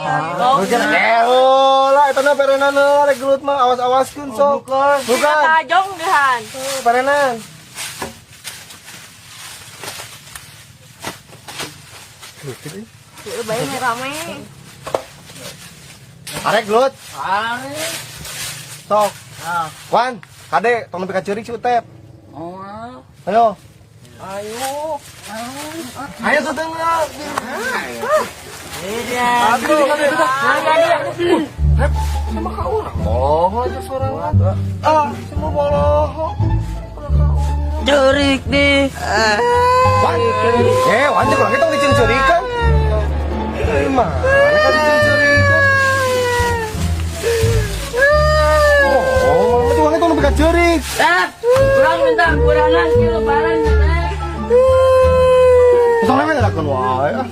Bukan, eh, lah, eta na perenan heula, rek gelut mah awas-awaskeun sok. Bukan. Bukan. Tajong dehan. Eh, perenan. Gelut. Heueuh bae rame. Arek gelut. Arek. Sok. Nah. Wan, kade tong nepi ka ceurik si Utep. Oh. Ayo. Ayo. Ayo setengah. Iya. Aduh, sama ka urang. Boloho aja sorangan. Ah, semua boloho. Cerik nih. Wan, eh, wan cek urang tong diceurik-ceurikan. Eh, mana kan diceurik-ceurikan? Oh, malah urang tong nepi ka ceurik. Eh, kurang minta kurangan di lebaran. Soalnya mah lakukan wae ah.